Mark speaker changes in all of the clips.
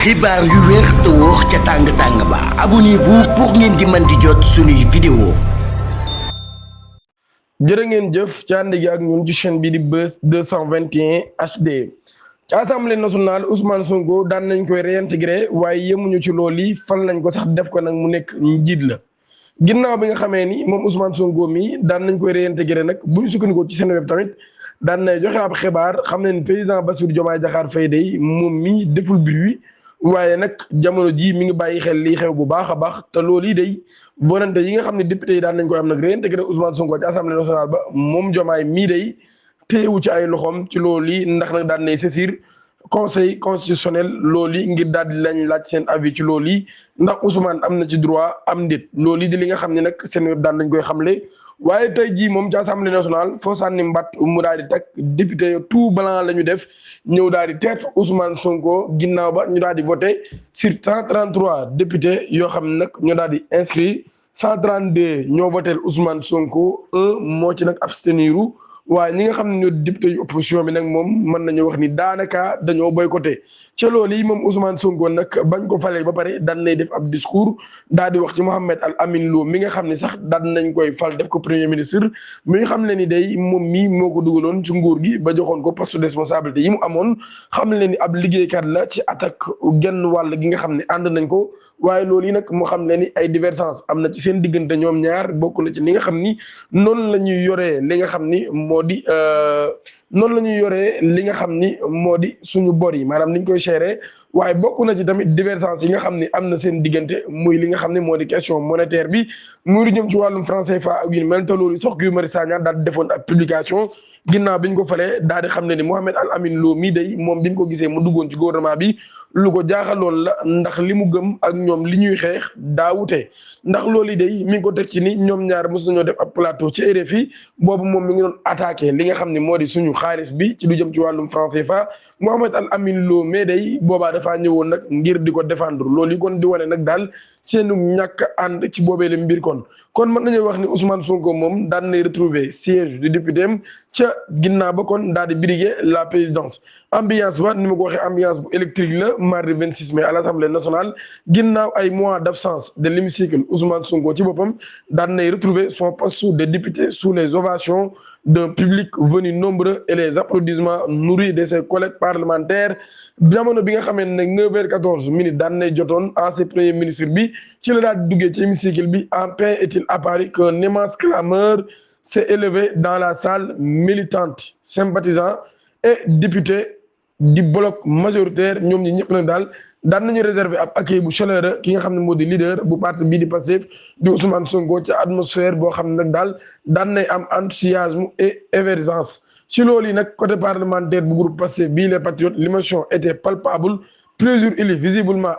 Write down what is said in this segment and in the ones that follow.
Speaker 1: xibaar yu wér te wóor ca tàng-tàng ba abonnez-vous pour ngeen di mën di jot suñuy vidéo.
Speaker 2: jërë ngeen jëf ci ànd gi ak ñun ci chaîne bi di Buzz 221 HD ci assemblée nationale Ousmane Sonko daan nañ koy réintégré waaye yemuñu ci loolu yi fal nañ ko sax def ko nag mu nekk njiit la ginnaaw bi nga xamee ni moom Ousmane Sonko mi daan nañ koy réintégré nag bu ñu sukkandikoo ci seen web tamit daan nay joxe ab xibaar xam ne ni président Bassirou Diomaye Diakhar Faye day moom mi deful bruit waaye nag jamono ji mi ngi bàyyi xel lii xew bu baax a baax te loolu yi day volonté yi nga xam ne député yi daan nañ koy am nag réintégré Ousmane Sonko ci assemblée nationale ba moom Diomaye mii day téyewu ci ay loxoom ci loolu yi ndax nag daan nay saisir conseil constitutionnel loolu yi ngir daal di lañ laaj seen avis ci loolu yi ndax Ousmane am na ci droit am ndét loolu yi di li nga xam ne nag seen web daan nañ koy xamle waaye tey jii moom ci assemblée nationale foo sànni mbatt mu daal di teg député tout blanc la ñu def ñëw daal di teet Ousmane Sonko ginnaaw ba ñu daal di voté sur 133 députés yoo xam ne nag ñoo daal di inscrit 132 ñoo voté Ousmane Sonko moo ci nag absteniru waaye ñi nga xam ne ñoo député yu opposition bi nag moom mën nañu wax ni daanaka dañoo boycotté ca loolu yi moom Ousmane Sonko nag bañ ko falee ba pare daan nay def ab discours daal di wax ci Mohamed Al Amin Lo mi nga xam ne sax daan nañ koy fal def ko premier ministre mi nga xam ne ni day moom mii moo ko dugaloon ci nguur gi ba joxoon ko poste de responsabilité yi mu amoon xam ne ni ab liggéeykat la ci attaque genn wàll gi nga xam ne ànd nañ ko waaye loolu yi nag mu xam ne ni ay divergence am na ci seen diggante ñoom ñaar bokk na ci li nga xam ni noonu la ñuy yoree li nga xam ni moo di noonu la ñuy yoree li nga xam ni moo di suñu bor yi maanaam niñ koy gérer waaye bokk na ci tamit divergence yi nga xam ni am na seen diggante muy li nga xam ne moo di question monétaire bi muy lu jëm ci wàllum franc CFA ak yu mel te loolu sax Guy Marius Sagna daal di defoon ak publication ginnaaw bi ñu ko falee daal di xam ne ni Mohamed Al Amin Lo mii day moom bi ñu ko gisee mu duggoon ci gouvernement bi lu ko jaaxaloon la ndax li mu gëm ak ñoom li ñuy xeex daa wute ndax loolu day mi ngi ko teg ci ni ñoom ñaar mos nañoo def ab plateau ci RFI boobu moom mi ngi doon attaqué li nga xam ne moo di suñu xaalis bi ci lu jëm ci wàllum franc CFA Mohamed Al Amin Lo mais day boobaa dafaa ñëwoon nag ngir di ko défendre loolu yi kon di wane nag daal seenu ñàkk ànd ci boobee la mbir kon mën nañu wax ni Ousmane Sonko moom daan nay retrouver siège du député am ca ginnaaw ba kon daal di briguer la présidence ambiance ba ni ma ko waxee ambiance bu électrique la mardi 26 mai à l'Assemblée nationale ginnaaw ay mois d'absence de l'hémicycle Ousmane Sonko ci boppam daan nay retrouver son poste de député sous les ovations d'un public venu nombreux et les applaudissements nourris de ses collègues parlementaires jamono bi nga xamee ne nag 9h14 daan nay jotoon ancien premier ministre bi ci la daal di duggee ci hémicycle bi en paix est-il apparu qu'un immense clameur s'est élevé dans la salle militante sympathisants et députés du bloc majoritaire ñoom ñi ñëpp nag daal daan nañu réserver ab accueil bu chaleureux ki nga xam ne moo di leader bu parti bii di Pastef di Ousmane Sonko ci atmosphère boo xam ne nag daal daan nay am enthousiasme et effervescence ci loolu yi nag côté parlementaire bu groupe Pastef bii les patriotes l'émotion était palpable plusieurs îles visiblement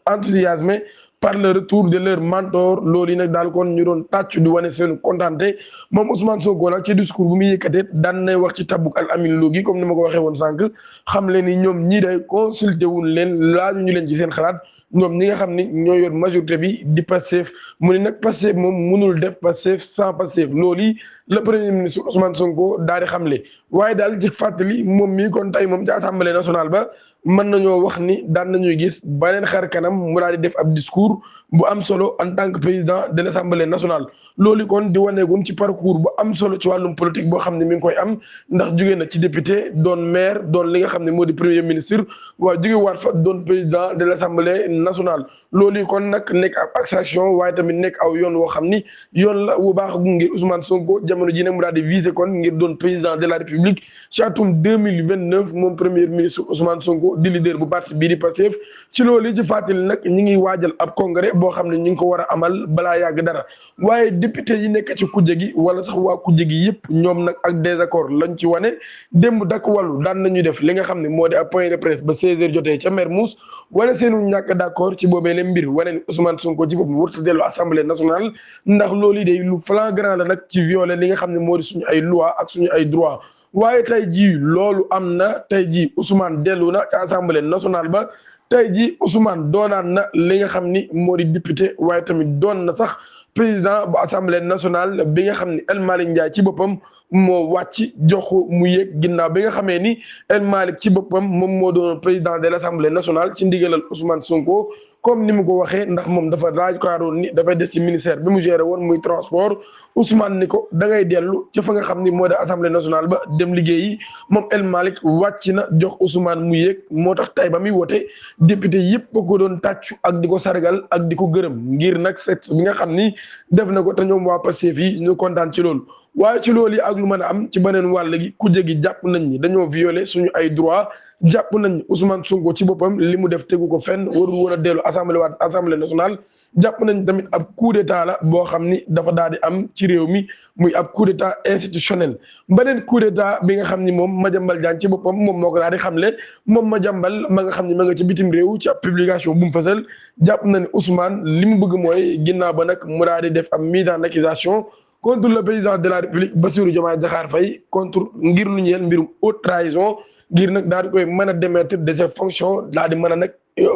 Speaker 2: enthousiasmés par le retour de leur mentor loolu yi nag daal kon ñu doon tàcc di wane seen kontaante moom Ousmane Sonko nag ci discours bu muy yëkkatee daan nay wax ci tabuk Al Amin Lo gi comme ni ma ko waxee woon sànq xam leen ni ñoom ñii day consulté wuñ leen laaju ñu leen ci seen xalaat ñoom ñi nga xam ni ñoo yor majorité bi di Pastef mu ne nag Pastef moom mënul def Pastef sans Pastef loolu yi le premier ministre Ousmane Sonko daal di xamle waaye daal ci fàttali moom mii kon tey moom ci assemblée nationale ba mën nañoo wax ni daan nañuy gis beneen xar kanam mu daal di def ab discours bu am solo en tant que président de l'Assemblée nationale loolu kon di waneegun ci parcours bu am solo ci wàllum politique boo xam ne mi ngi koy am ndax jóge na ci député doon maire doon li nga xam ne moo di premier ministre waaye jóge waat fa doon président de l'Assemblée nationale loolu kon nag nekk ab accession waaye tamit nekk aw yoon woo xam ni yoon la bu baax gu ngir Ousmane Sonko jamono ji nag mu daal di viser kon ngir doon président de la République ci atum 2029 moom premier ministre Ousmane Sonko di leader bu parti bii di Pastef ci loolu ci fàttali nag ñi ngi waajal ab congrès boo xam ne ñu ngi ko war a amal balaa yàgg dara waaye député yi nekk ci kujje gi wala sax waa kujje gi yëpp ñoom nag ak désaccord lañ ci wane démb dakk wàllu daan nañu def li nga xam ne moo di ab point de presse ba 16h jotee ca Mermoz wala seenu ñàkk d'accord ci boobee le mbir wane ni Ousmane Sonko ci bopp warut a dellu assemblée nationale ndax loolu day lu flagrant la nag ci violer li nga xam ne moo di suñu ay loi ak suñu ay droit waaye tey jii loolu am na tey jii Ousmane dellu na ci assemblée nationale ba tey jii Ousmane doonaan na li nga xam ni moo di député waaye tamit doon na sax président bu assemblée nationale bi nga xam ni El Malick Ndiaye ci boppam moo wàcc jox ko mu yéeg ginnaaw bi nga xamee ni El Malick ci boppam moom moo doon président de l'Assemblée nationale ci ndigalal Ousmane Sonko comme ni mu ko waxee ndax moom dafa raakaaroon ni dafay des ci ministère bi mu géré woon muy transport Ousmane ni ko da ngay dellu ca fa nga xam ni moo di Assemblée nationale ba dem liggéeyi moom El Malick wàcc na jox Ousmane mu yéeg moo tax tay ba muy wote député yëpp ko doon tàccu ak di ko sargal ak di ko gërëm ngir nag set bi nga xam ni def na ko te ñoom waa Pastef yi ñu kontaan ci loolu. waaye ci loolu yi ak lu mën a am ci beneen wàll gi kuje gi jàpp nañ ni dañoo violer suñu ay droit jàpp nañ Ousmane Sonko ci boppam li mu def tegu ko fenn warul woon a dellu assemblée nationale jàpp nañ tamit ab coup d'état la boo xam ni dafa daal di am ci réew mi muy ab coup d'état institutionnel. beneen coup d'état bi nga xam ni moom Madiambal Diagne ci boppam moom moo ko daal di xamle moom Madiambal ma nga xam ni ma nga ci bitim réew ci ab publication bu mu fasal jàpp na ne Ousmane li mu bëgg mooy ginnaaw ba nag mu daal di def ab mise en accusation contre le président de la République Bassirou Diomaye Diakhar Faye contre ngir lu ñeel mbirum haute trahison ngir nag daal di koy mën a démettre de ses fonctions daal di mën a nag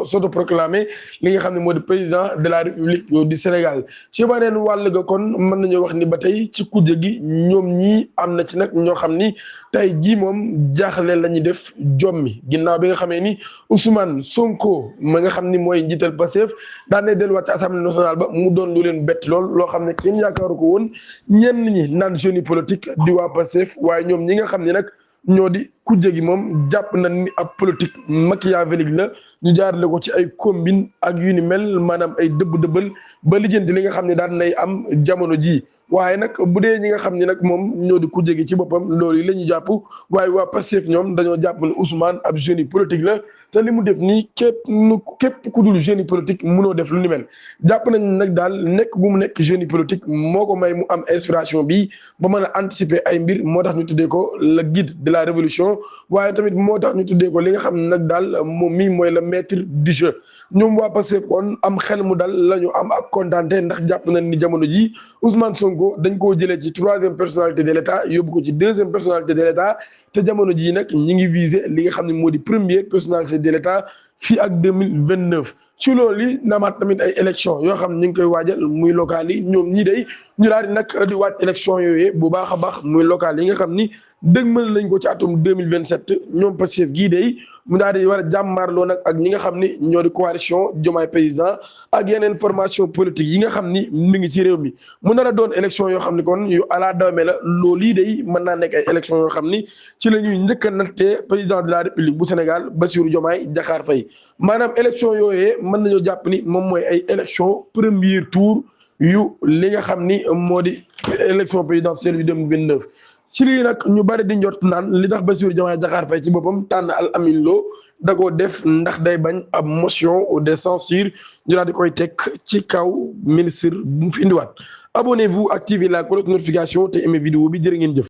Speaker 2: s'autoproclamer li nga xam ne moo di président de la République du Sénégal ci beneen wàll ga kon mën nañu wax ni ba tey ci kujje gi ñoom ñii am na ci nag ñoo xam ni tey jii moom jaaxle la ñuy def jommi ginnaaw bi nga xamee ni Ousmane Sonko ma nga xam ni mooy njiital Pastef daan na delluwaat ci assemblée nationale ba mu doon lu leen bett lool loo xam ne kenn yaakaaru ko woon ñenn ñi naan génie politique di waa Pastef waaye ñoom ñi nga xam ni nag ñoo di kujje gi moom jàpp nañ ni ab politique machiavélique la ñu jaarale ko ci ay combine ak yu ni mel maanaam ay dëbb-dëbbal ba lijjanti li nga xam ne daan nay am jamono jii waaye nag bu dee ñi nga xam ne nag moom ñoo di kujje gi ci boppam loolu yi la ñu jàpp waaye waa Pastef ñoom dañoo jàpp ne Ousmane ab génie politique la te li mu def nii képp ku dul génie politique munoo def lu ni mel jàpp nañ nag daal nekk gu mu nekk génie politique moo ko may mu am inspiration bi ba mën a anticiper ay mbir moo tax ñu tuddee ko le guide de la révolution waaye tamit moo tax ñu tuddee ko li nga xam ne nag daal moom mii mooy le maître du jeu ñoom waa Pastef kon am xel mu dal la ñu am ak kontaante ndax jàpp nañ ni jamono ji Ousmane Sonko dañ koo jëlee ci 3e personnalité de l'État yóbbu ko ci 2e personnalité de l'État te jamono jii nag ñi ngi viser li nga xam ne moo di 1e personnalité de l'État fii ak 2029 ci loolu yi namaat tamit ay élection yoo xam ne ñu ngi koy waajal muy local yi ñoom ñii day ñu daal di nag di waaj élection yooyu bu baax a baax muy local yi nga xam ni dëgmal nañ ko ci atum 2027 ñoom Pastef gii day mu daal di war a jàmmaarloo nag ak ñi nga xam ni ñoo di coalition Diomaye président ak yeneen formation politique yi nga xam ni mi ngi ci réew mi mu nar a doon élection yoo xam ni kon yu ala dawme la loolu yi day mën naa nekk ay élection yoo xam ni ci la ñuy njëkk a nattee président de la République bu Sénégal Bassirou Diomaye Diakhar Faye maanaam élection yooyee mën nañoo jàpp ni moom mooy ay élection premier tour yu li nga xam ni moo di élection présidentielle bi 2029 ci lii nag ñu bari di njort naan li tax Bassirou Diomaye Diakhar Faye ci boppam tànn Al Amine Lo da koo def ndax day bañ ab motion de censure ñu daal di koy teg ci kaw ministre bu mu fi indiwaat abonnez-vous activez la cloche de notification te aimez vidéo bi jërë ngeen jëf